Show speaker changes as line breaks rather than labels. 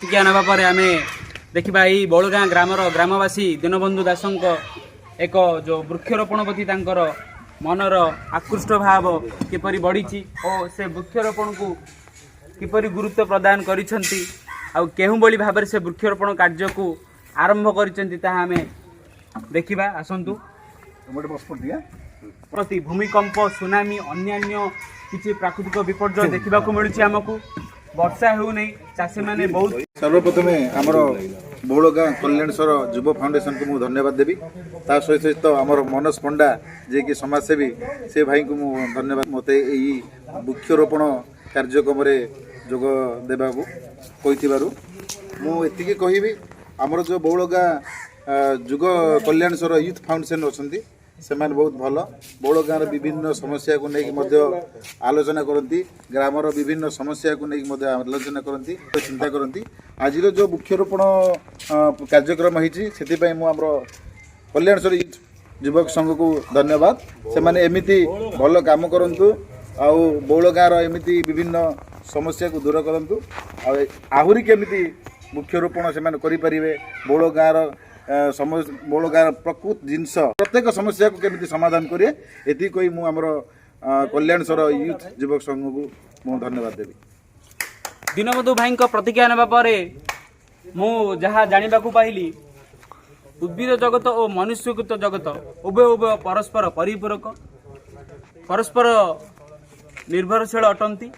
ପ୍ରତିଜ୍ଞା ନେବା ପରେ ଆମେ ଦେଖିବା ଏଇ ବଉଳଗାଁ ଗ୍ରାମର ଗ୍ରାମବାସୀ ଦୀନବନ୍ଧୁ ଦାସଙ୍କ ଏକ ଯେଉଁ ବୃକ୍ଷରୋପଣ ପ୍ରତି ତାଙ୍କର ମନର ଆକୃଷ୍ଟ ଭାବ କିପରି ବଢ଼ିଛି ଓ ସେ ବୃକ୍ଷରୋପଣକୁ କିପରି ଗୁରୁତ୍ୱ ପ୍ରଦାନ କରିଛନ୍ତି ଆଉ କେଉଁଭଳି ଭାବରେ ସେ ବୃକ୍ଷରୋପଣ କାର୍ଯ୍ୟକୁ ଆରମ୍ଭ କରିଛନ୍ତି, ତାହା ଆମେ ଦେଖିବା। ଆସନ୍ତୁ। ପ୍ରତି ଭୂମିକମ୍ପ, ସୁନାମି, ଅନ୍ୟାନ୍ୟ କିଛି ପ୍ରାକୃତିକ ବିପର୍ଯ୍ୟୟ ଦେଖିବାକୁ ମିଳୁଛି ଆମକୁ। ବର୍ଷା ହେଉନାହିଁ, ଚାଷୀମାନେ ବହୁତ
ସର୍ବପ୍ରଥମେ ଆମର ବଉଳଗାଁ କଲ୍ୟାଣେଶ୍ୱର ଯୁବ ଫାଉଣ୍ଡେସନକୁ ମୁଁ ଧନ୍ୟବାଦ ଦେବି। ତା ସହିତ ସହିତ ଆମର ମନୋଜ ପଣ୍ଡା, ଯିଏକି ସମାଜସେବୀ, ସେ ଭାଇଙ୍କୁ ମୁଁ ଧନ୍ୟବାଦ, ମୋତେ ଏଇ ବୃକ୍ଷରୋପଣ କାର୍ଯ୍ୟକ୍ରମରେ ଯୋଗ ଦେବାକୁ କହିଥିବାରୁ। ମୁଁ ଏତିକି କହିବି, ଆମର ଯେଉଁ ବଉଳଗାଁ ଯୁଗ କଲ୍ୟାଣେଶ୍ୱର ୟୁଥ୍ ଫାଉଣ୍ଡେସନ ଅଛନ୍ତି, ସେମାନେ ବହୁତ ଭଲ। ବଉଳ ଗାଁର ବିଭିନ୍ନ ସମସ୍ୟାକୁ ନେଇକି ମଧ୍ୟ ଆଲୋଚନା କରନ୍ତି, ଗ୍ରାମର ବିଭିନ୍ନ ସମସ୍ୟାକୁ ନେଇକି ମଧ୍ୟ ଆଲୋଚନା କରନ୍ତି, ଚିନ୍ତା କରନ୍ତି। ଆଜିର ଯେଉଁ ବୃକ୍ଷରୋପଣ କାର୍ଯ୍ୟକ୍ରମ ହେଇଛି, ସେଥିପାଇଁ ମୁଁ ଆମର କଲ୍ୟାଣେଶ୍ୱର ୟୁଥ୍ ଯୁବକ ସଂଘକୁ ଧନ୍ୟବାଦ। ସେମାନେ ଏମିତି ଭଲ କାମ କରନ୍ତୁ ଆଉ ବଉଳ ଗାଁର ଏମିତି ବିଭିନ୍ନ ସମସ୍ୟାକୁ ଦୂର କରନ୍ତୁ ଆଉ ଆହୁରି କେମିତି ବୃକ୍ଷରୋପଣ ସେମାନେ କରିପାରିବେ, ବଉଳ ଗାଁର ବଉଳ ଗାଁର ପ୍ରକୃତ ଜିନିଷ, ପ୍ରତ୍ୟେକ ସମସ୍ୟାକୁ କେମିତି ସମାଧାନ କରିବେ, ଏତିକି କହି ମୁଁ ଆମର କଲ୍ୟାଣେଶ୍ୱର ୟୁଥ୍ ଯୁବକ ସଂଘକୁ ମୁଁ ଧନ୍ୟବାଦ ଦେବି।
ଦୀନବନ୍ଧୁ ଭାଇଙ୍କ ପ୍ରତିଜ୍ଞା ନେବା ପରେ ମୁଁ ଯାହା ଜାଣିବାକୁ ପାଇଲି, ଉଦ୍ଭିଦ ଜଗତ ଓ ମନୁଷ୍ୟକୃତ ଜଗତ ଉଭୟ ଉଭୟ ପରସ୍ପର ପରିପୂରକ, ପରସ୍ପର ନିର୍ଭରଶୀଳ ଅଟନ୍ତି।